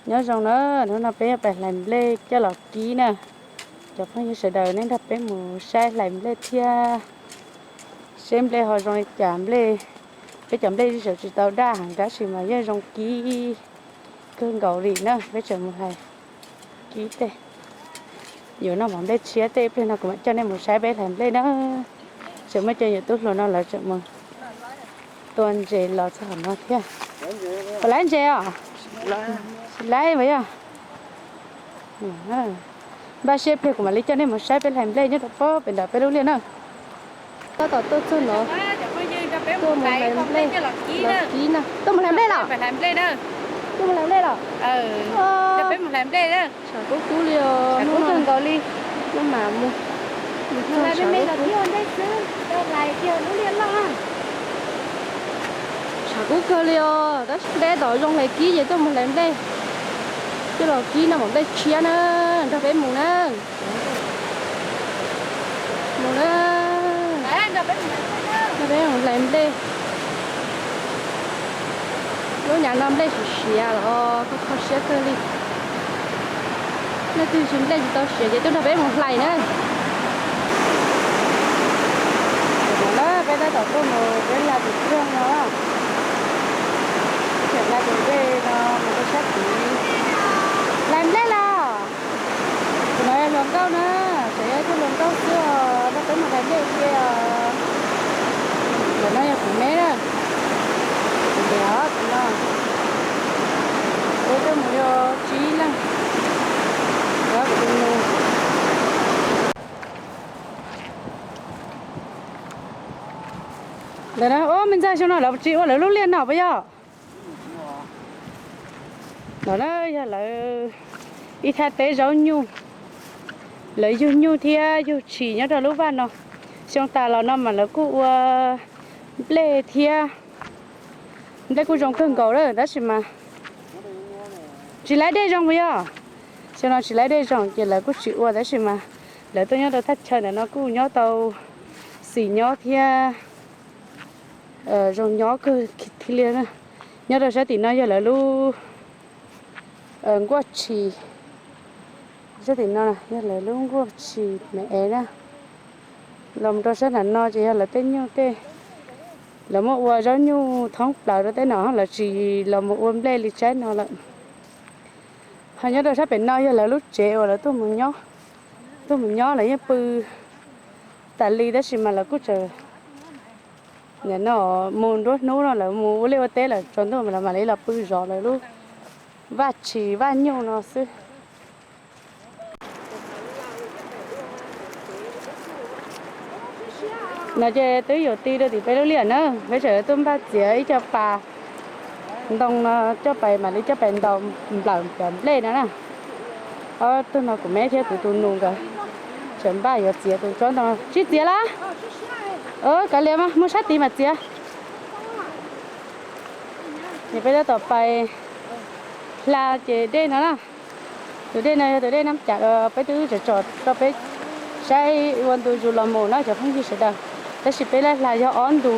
Nyob zoo na, hnub no peb yuav pais hlais nplej coj los kib na. Cov phooj ywg sawv daws, nej nrog peb mus saib hlais nplej thiab seb nplej ho zoo li cas. Nplej, peb cov nplej tsis tau daj heev tab sis mas yeej zoo kib kawg nkaus li na. Peb tseem mus hlais kib tej, yuav noj mov nplej tshiab tej, ib pliag no kuv mam coj nej mus saib peb hlais nplej na. Tseem muaj cov nyuam tub hluas no lawv tseem mus tua ntses los txog qhov no thiab. Puas laib ntses os? Tsis laib puas yog? Npaj siab ib pliag kuv mam li coj nej mus saib peb hlais nplej nyob rau pem nram peb lub liaj na. Tab tom tuaj txog no, tuaj mus hlais nplej los kib na. Tuaj mus hlais nplej los? Tuaj mus hlais nplej los? Tshav kub kub li os, kub kawg nkaus li. Noj mas mus, mus txog tshav kub kub. Tshav kub kawg li os, tab sis nplej tom zoo hlais kib ces tuaj mus hlais nplej coj los kib noj mov nplej tshiab na, nrog peb mus na. Mus na, nrog peb mus hlais nplej. Lub nyam no nplej siav siav los kho kho siab kawg li. Leej twg tsis nplej tsis tau siav ces tuaj nrog peb mus hlais na. Peb tab tom tuaj mus peb hla tus kheej no, peb hla tus dej no mus rau sab tid. Hlais nplej los? Tus no yog hluas nkauj na, tseem yog ib tug hluas nkauj xwb os, nrog peb mus hlais nplej ua ke os. Ntawm no yog kuv me na. Kuv niam os, tus no. Peb tuaj mus yog tsib leej. Kuv tus nus. Ntawm no, ub, me ntxawg, xyoo no lawv tsis ua lawv lub liaj no puas yog? No na yog lawv ib thaj teb zaub nyuj, lawv yug nyuj thiab yug tshis nyob rau lub vaj no. Xyoo tas los no mas lawv kuj ua nplej thiab, nplej kuj zoo kawg nkaus lawm tab sis mas tsis laib dej zoo puas yog? Xyoo no tsis laib dej zoo ces lawv kuj tsis ua tab sis mas lawv tuaj nyob rau thaj chaw ntawm no kuj nyob tau xis nyob thiab zoo nyob kawg thiab li na. Nyob rau sab tim no yog lawv lub nkuaj tshis, sab tim no yog lawv lub nkuaj tshis me es na. Los mus rau sab nram no ces yog lawv tej nyuj tej, lawv muab ua zaub nyuj thoob plaws rau tej no, lawv tsis los mus ua nplej li tsaib no lawm. Ho nyob rau sab pem no yog lawv lub tsev uas lawv tuaj mus nyob, tuaj mus nyob lawv yeej pw tas li tab sis mas lawv kuj tseem, nim no mus nruab hnub no lawv mus ua liaj ua teb lawm tsaus ntuj mas lawv mam li los pw zov lawv lub vaj tshis vaj nyuj no xwb. No ces twb yuav ti rau tim peb lub liaj na, peb tseem tuaj npaj txiav ib co pas ntoo no coj pais mam li coj pais ntaus nplawm cov nplej no na. Ob tug no kuv me thiab kuv tus nus nkawd tseem npaj yuav txiav tus tsob ntoo. Sib txiav lawm. Kav liam mas mus sab tid mas txiav. Ces peb tab tom pais hla ces dej no na. Tus dej no yog tus dej Nab Cam, peb twb tsom tsom rau peb saib ua ntu zus los mus na cov phooj ywg sawv daws. Tab sis peb laij hla yog ob ntu,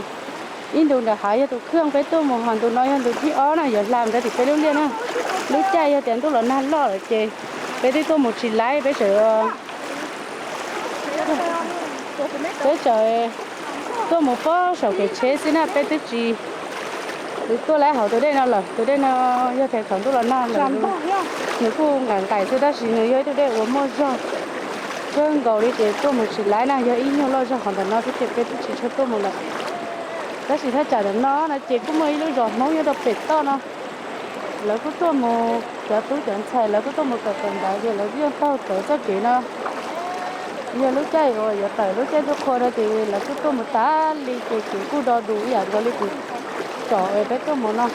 ib ntu nram hav yog tus khwj peb tuaj mus, ho ntu no yog ntu thib ob na yuav hla mus rau tim peb lub liaj na. Lub caij yog tias ntuj los nag loj lawm ces peb twb tuaj mus tsis laib, peb tseem, peb tseem tuaj mus pob saum kev tsheb xwb na, peb twb tsis tuaj laib hauv tus dej no lawm. Tus dej no yog tias thaum ntuj los nag lawm nws kuj nqaim nqaim xwb, tab sis nws yog ib tug dej uas muaj zog kawg nkaus li ces tuaj mus tsis laib na. Yog ib nyuag loj zog qhov ntawm no xwb ces peb twb tsis tshua tuaj mus lawm. Tab sis thaj tsam ntawm no no ces kuj muaj ib lub zos Hmoob nyob rau pem toj no, lawv kuj tuaj mus, cov tub cov ntxhais lawv kuj tuaj mus kawm kawm ntawv ces lawv yeej taug rawv txoj kev no. Yog lub caij uas yuav tawm lub caij ntuj qhua no ces lawv kuj tuaj mus tas li ces kev kuj do dus ib yam nkaus li kuv tsom peb tuaj mus no.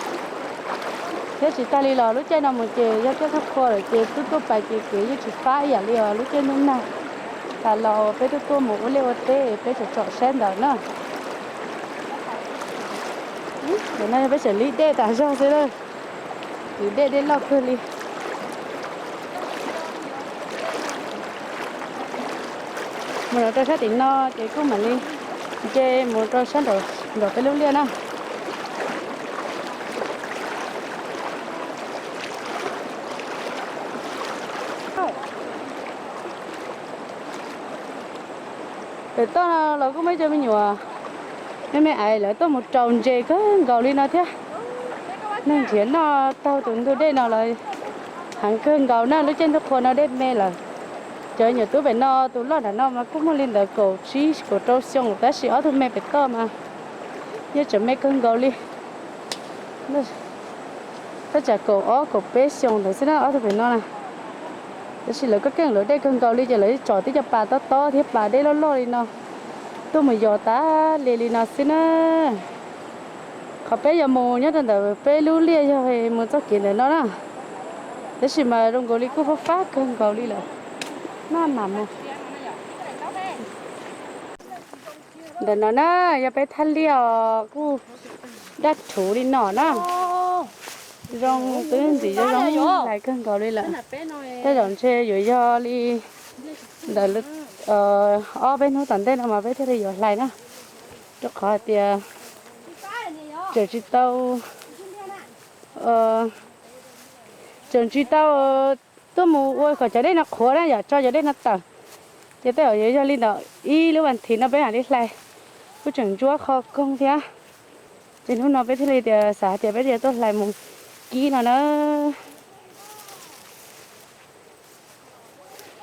Thiab tsis tas li los lub caij no mus ces yog caij ntuj qhua lawm ces twb tuaj pais ces kev yeej tsis fab ib yam li os lub caij ntuj nag. Tas los peb twb tuaj mus ua liaj ua teb peb tseem tsom saib ntawd na. Ntawm no yog peb tseem lib dej tas zog xwb lawm. Lib dej, dej loj kawg li. Mus rau sab tim no ces kuj mam li nce mus rau sab nraum peb lub liaj na. Pem toj no los kuj muaj ib co me nyuam me me ais lawv tuaj mus raus ntses kawg nkaus li no thiab. Neeg nrhiav noj taug tus ntug dej no los heev kawg nkaus na, lub caij ntuj qhua no dej me lawm. Cov nyuam tub pem no tus loj nram no mas kuj muaj li ntawd kaum tsib kaum rau xyoo tab sis ob tug me pem toj mas yeej tseem me kawg nkaus li. Tab tsam kaum ob kaum peb xyoo ntawd xwb na ob tug pem no na. Tab sis lawv koj keej lawv dej kawg nkaus li ces lawv tsom tib co pas tob tob thiab pas dej loj loj li no tuaj mus yos tas li li no xwb na. Qhov peb yuav mus nyob rau ntawm peb lub liaj yog mus txoj kev ntawm no na. Tab sis mas zoo nkaus li kuj fab fab kawg nkaus li lawm. Maj mam mus. Ntawm no na yog peb thaj liaj os, kuj daj rhuv li no na. Zoo twb ntxim zoo zoo hlais kawg nkaus li lawm. Tej zaum ntshe yuav yog li ntawm ob peb hnub tom ntej no mas peb thiaj li yuav hlais na. Rau qhov hais tias tseem tsis tau, tseem tsis tau tuaj mus ua kom cov dej no qhuav na, yom, tso cov dej no tawm. Ces tej zaum yuav yog li ntawm ib lub vas thiv no peb mam li hlais. Kuj tseem ntsuab qhov koog thiab. Ces hnub no peb thiaj li tias xav hais tias peb yuav tuaj hlais mus kib no na.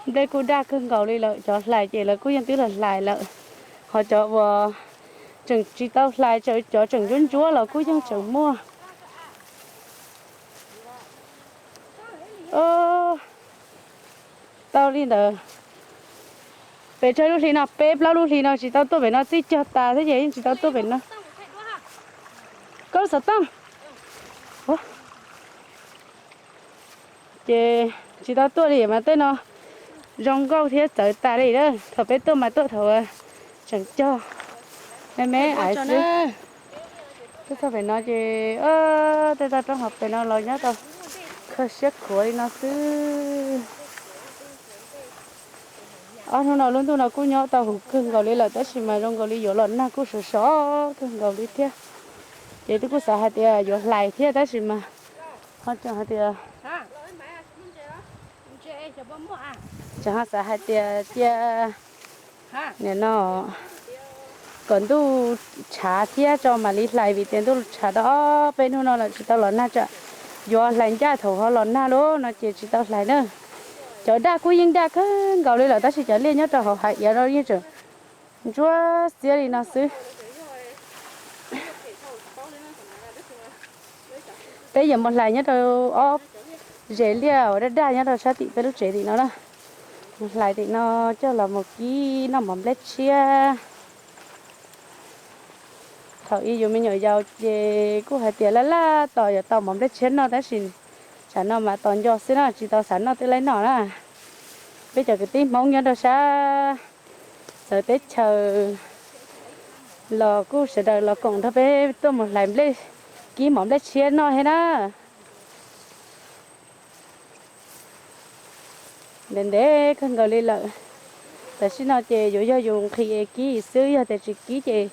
Nplej kuj daj kawg nkaus li lawm, cov hlais ces lawv kuj yeej twb los hlais lawm. Ho cov uas tseem tsis tau hlais, cov tseem ntsuab ntsuab los kuj yeej tseem muaj. Tau li ntawd, pes tsawg lub hli no, peb plaub lub hli no tsis tau tuaj pem no, txij cog tas xwb ces yeej tsis tau tuaj pem no. Koj lub xov tooj. Ces tsis tau tuaj li mas tej no zoo nkauj thiab txawv tas li na. Thaum peb tuaj mas tuaj thaum tseem cog me me aiv xwb. Tuaj txog pem no ces tej toj roob hauv pes no los nyob tau kho siab khuav li no xwb. Ob hnub no lub ntuj no kuj nyob tau huv kawg nkaus li lawm tab sis mas zoo nkaus li yuav los nag kuj sov sov kawg nkaus li thiab. Ces twb kuj xav hais tias yuav hlais thiab tab sis mas ho tseem hais tias, tseem ho xav hais tias cia nim no kom ntuj tshav thiab tso mam li hlais vim tias ntuj tshav tau ob peb hnub no lawm tsis tau los nag tsam yuav hlais ncaj thaum ho los nag lauj no ces tsis tau hlais na. Cov daj kuj yeej daj kawg nkaus li lawm tab sis cov liaj nyob rau hauv hav iav no yeej tseem ntsuab xiab li no xwb. Peb yuav mus hlais nyob rau ob zes liaj uas daj daj nyob rau sab tim peb lub tsev tim no na. Mus hlais tim no coj los mus kib noj mov nplej tshiab. Thaum ub yus me nyuam yaus ces kuj hais tias laj laj tos yuav tau mov nplej tshiab noj tab sis tsam no mas tos nco xwb na tsis tau xav noj twb laib noj na. Peb cov kwv tij Hmoob nyob rau sab txawv teb chaws los kuj sawv daws los koom nrog peb tuaj mus hlais nplej, kib mov nplej tshiab noj thiab na. Ntev ntev kawg nkaus li lawm. Tam sim no ces yuav yog yus nqhis es kib xwb, yog tias tsis kib ces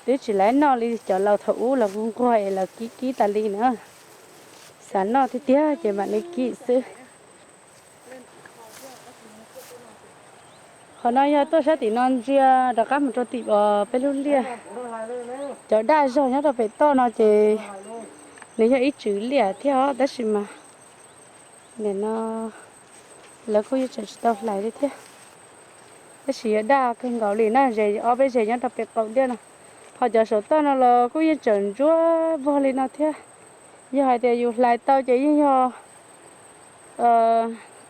twb tsis laib noj li cov laus thaum ub los nquag nquag es lawv kib kib tas li na. Xav noj tiag tiag ces mam li kib xwb. Qhov no yog tuaj sab tim no ntsia rov qab mus rau tim peb lub liaj. Cov daj zog nyob rau pem toj no ces nws yog ib tswv liaj thiab os tab sis mas nim no lawv kuj yeej tseem tsis tau hlais li thiab. Tab sis yuav daj kawg nkaus li na, ze ob peb zes nyob rau pem qaum liaj no. Ho cov saum toj no los kuj yeej tseem ntsuab vog li no thiab. Yog hais tias yus hlais tau ces yeej yog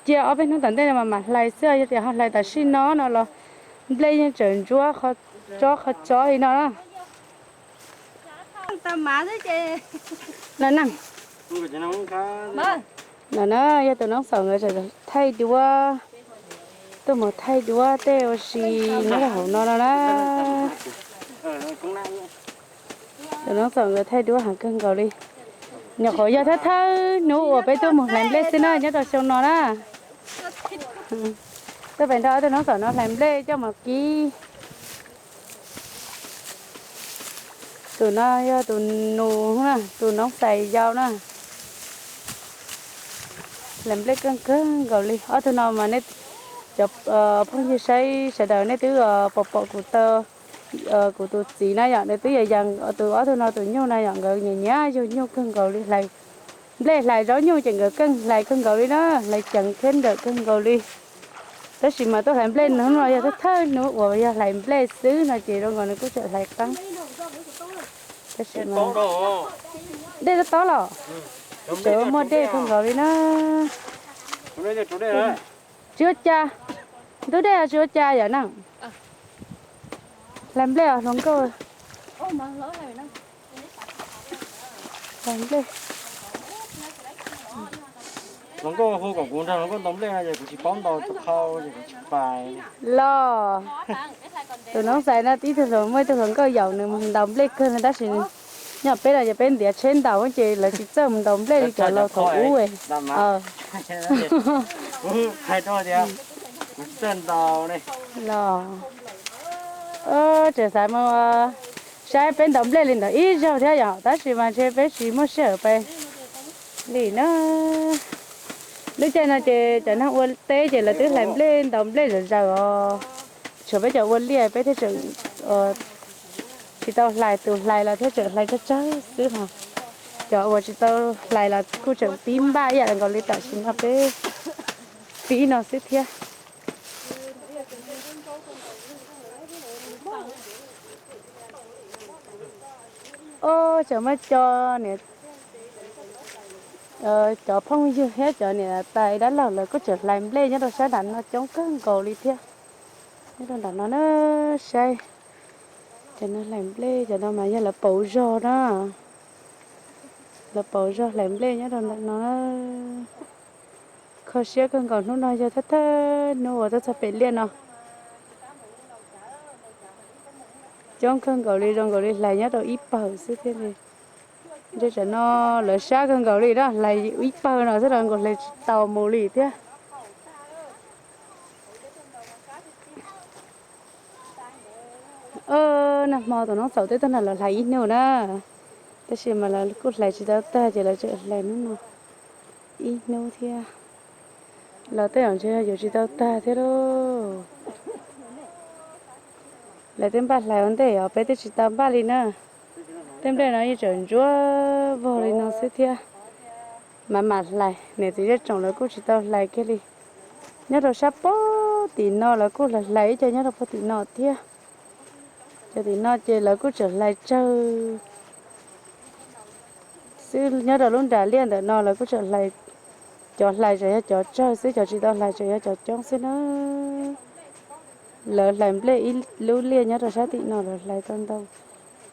cia ob peb hnub tom ntej no mas mam hlais xwb, yog tias ho hlais tam sim no no los nplej yeej tseem ntsuab qhov tsob qhov tsob li no na. No na, no na yog tus noob xaum nkawd thaij duab, tuaj mus thaij duab tej ua si nyob rau hauv no no na. Tus noob xaum nkawd thaij duab heev kawg nkaus li. Nyuam qhuav yog thawj thawj hnub uas peb tuaj mus hlais nplej xwb na nyob rau xyoo no na. Tuaj pem nrog ob tug noob xaum no hlais nplej coj mus kib. Tus no yog tus nus na, tus noob xais yau na. Hlais nplej kawg kawg nkaus li. Ob tug no mas nej Cov phooj ywg saib sawv daws nej twb pom pom kuv, kuv tus txiv na yom, nws twb yog tus ob tug no tus nyuj na yom, nkawd nyiam nyiam yug nyuj kawg nkaus li, hlais nplej hlais zaub nyuj ces nkawd keej hlais kawg nkaus li na, hlais ceev thiab nrawm kawg nkaus li. Tab sis mas tuaj hlais nplej hnub no yog thawj thawj hnub uas yog hlais nplej xwb no ces zoo nkaus nws kuj tseem hlais qeeb. Tab sis mas dej tob los, tseem muaj dej kawg nkaus li na. Tsis ua cas, ntub dej tsis ua cas yom na. Hlais nplej os hluas nkauj. Hlais nplej. Hluas nkauj hu kom kuv nrog hluas nkauj ntaus nplej no ces kuv tsis paub ntaus tus qhau ces kuv tsis pais. Los, tus noob xais no tib tug hluas, muaj ib tug hluas nkauj yaum nws mus ntaus nplej kawg no tab sis nyob peb no ces peb ntiav tsheb ntaus ces lawv tsis txawj mus ntaus nplej li cov laus thaum ub. Hais rau tias kuv tsis txawj ntaus ne. Los, tseem xav mus saib peb ntaus nplej li ntawd ib zaug thiab yom, tab sis mas ntshe peb tsis muaj sij hawm pais li na. Lub caij no ces cov neeg ua teb ces lawv twb hlais nplej ntaus nplej zom zaws os. Tshuav peb cov ua liaj peb thiaj tseem tsis tau hlais, tus hlais los thiaj tseem hlais tsawg tsawg xwb ho. Cov uas tsis tau hlais los kuj tseem pib npaj ib yam nkaus li tam sim no peb pib no xwb thiab. Os, cov muaj cov niam, cov phooj ywg thiab cov niam tais dab laug lawv kuj tseem hlais nplej nyob rau sab nram no coob kawg nkaus li thiab. Nyob rau nram no na, saib, cov no hlais nplej, cov no mas yog lawv pauv zog na. Lawv pauv zog hlais nplej nyob rau ntawm no. Kho siab kawg nkaus, hnub no yog thawj thawj hnub uas tuaj txog pem liaj no. Coob kawg nkaus li, zoo nkaus li hlais nyob rau ib pawg xwb thiaj li. Ntshe tsam no lawv sab kawg nkaus li na, hlais ib pawg no xwb los nkaus hlais tsis tau mus li thiab. Nag hmo tus noob xaum twb tuaj nrog lawv hlais ib hnub na, tab sis mas lawv kuj hlais tsis tau tag ces lawv tseem hlais hnub no ib hnub thiab. Los tej zaum ntshe yuav tsis tau tag thiab lauj. Lawv twb npaj hlais ua ntej os, peb twb tsis tau npaj li na. Tej nplej no yeej tseem ntsuab vog li no xwb thiab. Mam mam hlais, niam txiv zej tsoom lawv kuj tsis tau hlais kiag li. Nyob rau sab puag tim no lawv kuj hlais hlais ib co nyob rau puag tim no thiab. Cov tim no ces lawv kuj tseem hlais tsawg xwb, nyob rau lub nram liaj ntawm no lawv kuj tseem hlais, cov hlais tseem yog cov tsawg xwb, cov tsis tau hlais tseem yog cov coob xwb na. Lawv hlais nplej ib lub liaj nyob rau sab tim no lawv hlais tau ntau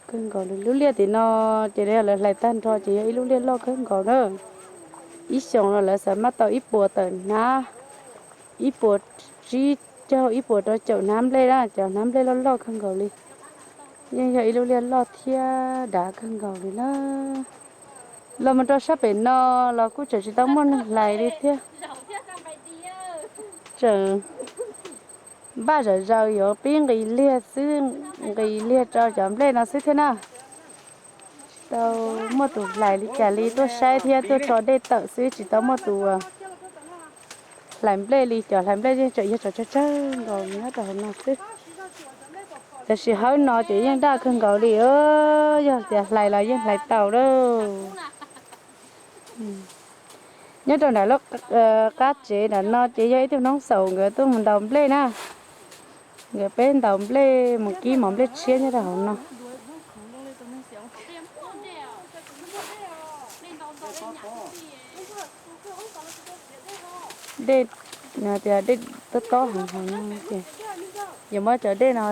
kawg nkaus li. Lub liaj tim no ces yog lawv hlais tag nrho ces yog ib lub liaj loj kawg nkaus na. Ib xyoos no lawv xav maj tau ib puas tawm hnab, ib puas tsib caug ib puas rau caum hnab nplej na, cov hnab nplej loj loj kawg nkaus li. Yeej yog ib lub liaj loj thiab dav kawg nkaus li na. Los mus rau sab pem no los kuj tseem tsis tau muaj neeg hlais li thiab. Tseem npaj zom zaws yuav pib nqis liag xwb, nqis liag rau cov nplej no xwb thiab na. Tsis tau muaj tus hlais li cas li, tuaj saib thiab tuaj tso dej tawm xwb, tsis tau muaj tus hlais nplej li. Cov hlais nplej yeej tseem yog cov tsawg tsawg nkaus nyob rau hauv no xwb. Tiam sis hawv no ces yeej daj kawg nkaus li, yog tias hlais los yeej hlais tau lauj. Nyob rau nram lub qab tsev nram no ces yog ib tug noob xaum nkawd tuaj mus ntaus nplej na. Nkawd peb ntaus nplej mus kib mov nplej tshiab nyob rau hauv no. Dej, tias dej tob tob heev heev no ces yuav muab cov dej no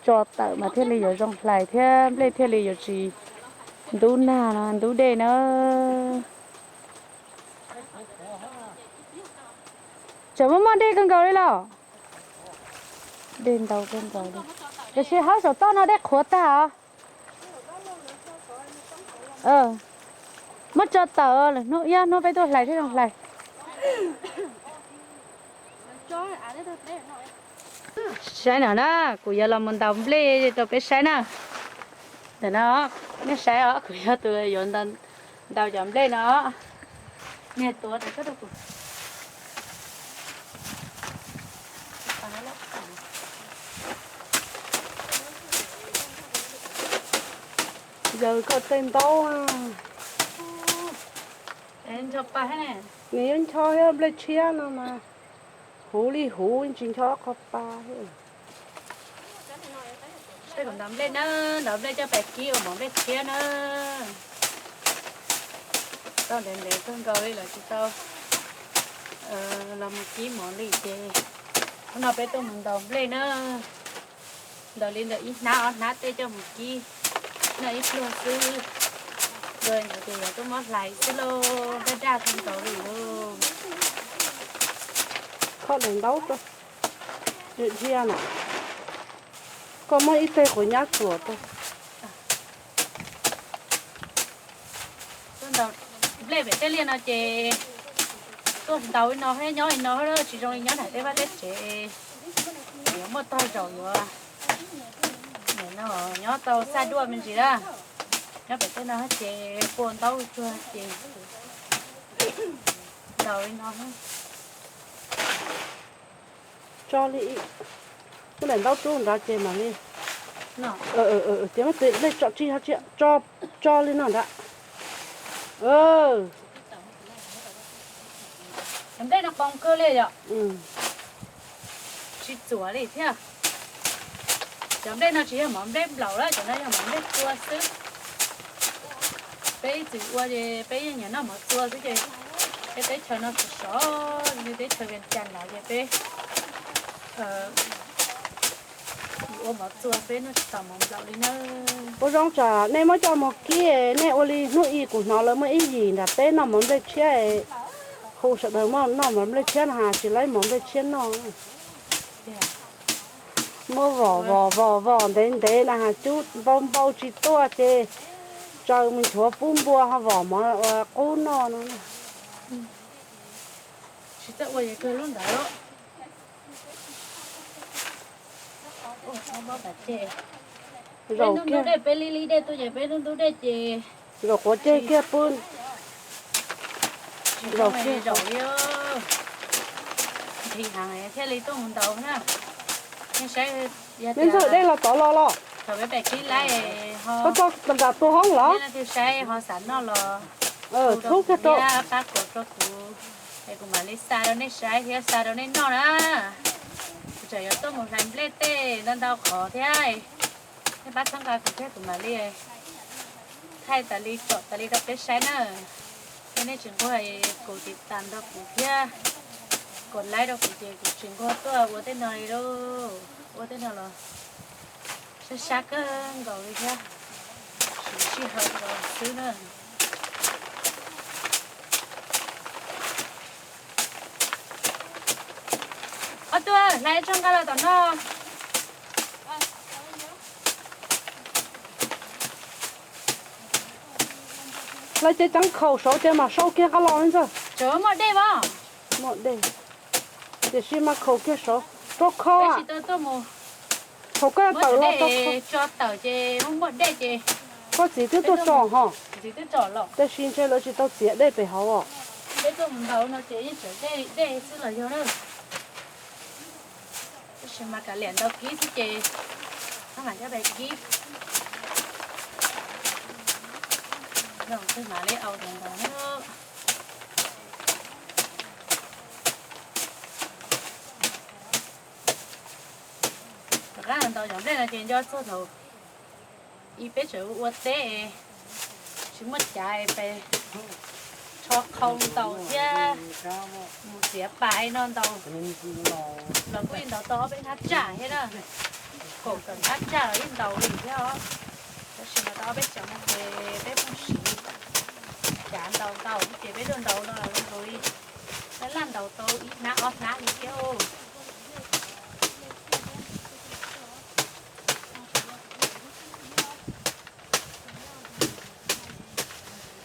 tso tawm mas thiaj li yuav zoo hlais thiab nplej thiaj li yuav tsis ntub nag no ntub dej na. Tseem muaj muaj dej kawg nkaus li los? Dej ntau kawg nkaus li. Tiam sis hauv saum toj no dej qhuav tag os. Muab tso tawm, lwm hnub ib ob hnub peb tuaj hlais thiab zoo hlais. Saib no na, kuv yuav los mus ntaus nplej rau peb saib na. Ntawm no, nej saib os, kuv yog tus yuav ntaus cov nplej no. Niag tuav rau kuv. Yawm koj tej ntaub. Nws yuav ncho thiab, nplej tshiab no mas huv li huv, tsis ncho qhov pa. Ntaus nplej na, ntaus nplej coj pais kib ua mov nplej tshiab na. Tau ntev ntev kawg nkaus li lawm tsis tau los mus kib mov li ces hnub no peb tuaj mus ntaus nplej na. Ntaus li ntawm ib hnab ob hnab tej coj mus kib, noj ib pluag xwb. Ntaus ntawd ces yog tuaj muab hlais xwb lauj, daj daj kawg nkaus li lauj. Kho daim ntaub rau, dhia na. Koj muab ib teg quav nyab txuas rau. Tuaj ntaus nplej pem tej liaj no ces tuaj ntaus li no thiab nyob li no, tsis zoo li nyob nram tej vaj tej tsev, yuav muaj tog zaum yuav, no nyob tau xaj duaj me ntsis na. Nyob pem tej no ces pua ntaub tsuag ces ntaus li no. Tso li, muab daim ntaub rub nrad ces mam li, ces muab tus nplej tso tsis, tso li no nrad. Nplej no qoo kawg li yom. Tsis txuas li thiab. Cov nplej no tsis yog mov nplej nplaum lawm, cov no yog mov nplej txua xwb. Peb ib txwm ua ces peb yeej nyiam noj mov txua xwb ces peb teb chaws no sov sov li teb chaws Vias Cas ntawd ces peb ua mov txua, peb noj tsis tau mov nplaum li na. Ua zoo tsam nej muab coj mus kib, nej ua li hnub i kuv hnov lawv muaj ib yim nram teb noj mov nplej tshiab, hu sawv daws muab noj mov nplej tshiab no has tsis laib mov nplej tshiab noj. Muab vom vom vom vom ntev ntev na has cub npau npau tsis tuaj ces tsaws mus nchuav pub npua ho vom mov ua qub noj no. Tsis txawj ua ces kawg lub ntawd. Peb ntub ntub dej, peb li li dej tuaj ces peb ntub ntub dej ces zaum quav ceg kiag pw. Zaum kiag zaum li, nqhis heev thiaj li tuaj mus ntaus na. Nej saib, nej ntxawg dej los tod los los? Thaum peb pem kib laib, koj tso nram tus hoob los? Saib ho xav noj los txhub kiag rau, pab kuv rau kuv, es kuv mam li xa rau nej saib thiab xa rau nej noj na. Kuv tseem yuav tuaj mus hlais nplej tej ntau ntau qhov thiab, nej pab txhawb nqa kuv thiab kuv mam li thaij tas li tsom tas li rau peb saib na. Yog nej tsis nquag, kuv tiv tas nrog kuv thiab, kuv laib rau kuv ces kuv tsis nquag tuaj ua tej no li lauj. Ua tej no los sab sab kawg nkaus li thiab, siv sij hawm nkaus xwb na. Ob tug, hlais tso nqa los tom no. Lawv cev ceev khaum saud ces mam sau kiag nqa los li ntag. Muaj dej, tiam sis mas khaum kiag saud rau kho. Thaum koj tawm los, koj txiv twb tuaj tso ho, tiam sis ntshe lawv tsis tau txiav dej pem hauv os. Tab sis mas kav liam ntau kib xwb ces, no mam coj pais kib. Zoo twg mam li au ntau ntau na. Rov qab ntaus cov nplej no ces nco txog thaum ub peb tseem ua teb, tsis muaj cav, pes tsho qhau ntaus thiab mus txiav pas no ntaus los kuj yeej ntaus tau ob peb hnab tsaj thiab na. Kaum tawm hnab tsaj los yeej ntaus li thiab os. Tab sis mas tau ob peb xyoos no ces peb pheej siv cav ntaus ntaus ces peb tuaj ntaus no los zoo nkaus li laj laj ntaus tau ib hnab ob hnab li thiab.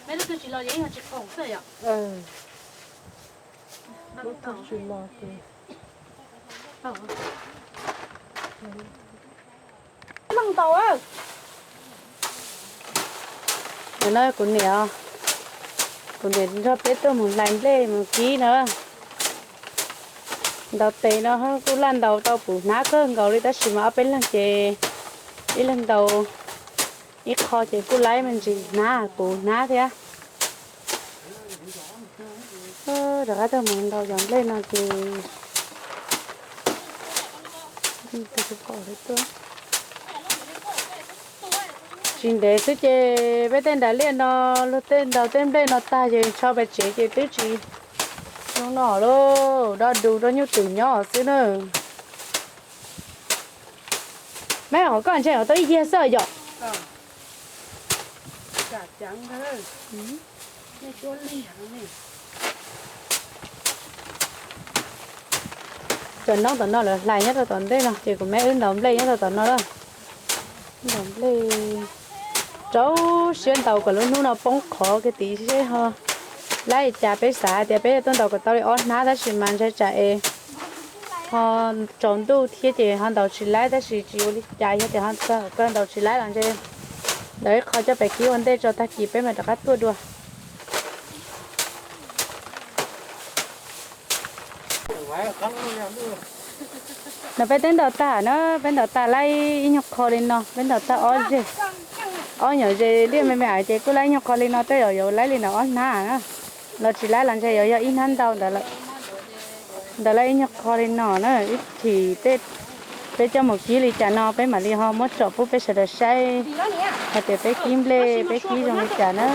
Meb lub twg tsis los ces yeej yog tsis khoom xwb yom. Lub twg tsis los ces, leej ntaus. No kuv niam, kuv niam nrog peb tuaj mus hlais nplej mus kib na. Ntaus tes no kuj laj ntaus tau puv hnab kawg nkaus li, tab sis mas ob peb leeg ces ib leeg ntaus ib qho ces kuj laib me ntsis hnab puv hnab thiab. Rov qab tuaj mus ntaus cov nplej no ces tsis ntev xwb ces peb tej nram liaj no, luag tej ntaus tej nplej no tag ces tso pem tsev ces twb tsis zoo no lauj, do dus rau nyuj twm nyob xwb na. Meb, qhov koj ntshe tau ib yiag xwb yom? Cov noob tom no lawv hlais nyob rau tom ntej no ces kuv meb wb ntaus nplej nyob rau tom no lawm. Ntaus nplej, rau siab ntaus kom lub hnub no poob qhov kiag tid seb ho laib cas. Peb xav hais tias peb yuav tuaj ntaus kom tau li ob hnab tab sis mas ntshai tsam es ho tsaus ntuj thiab ces ho ntaus tsis laib, tab sis tsis ua li cas, yog tias ho txog kawg ntaus tsis laib los ntshe ntawd ib qho coj pem kib ua ntej tso, tag kis peb mam rov qab tuaj dua. No peb twb ntaus tag na, peb ntaus tag laib ib nyuag qho li no, peb ntaus tag ob zeg, ob nyuam ze liaj me me ais ces kuj laib ib nyuag qho li no, tej zaum yuav laib li ntawm ob hnab na. Los tsis laib los ntshe yuav yog ib hnab ntau ntawd lawm. Ntawd laib ib nyuag qho li no na, ib chim tej peb coj mus kib li cas no peb mam li ho muab tsom pub peb sawv daws saib hais tias peb kib nplej peb kib zoo li cas na.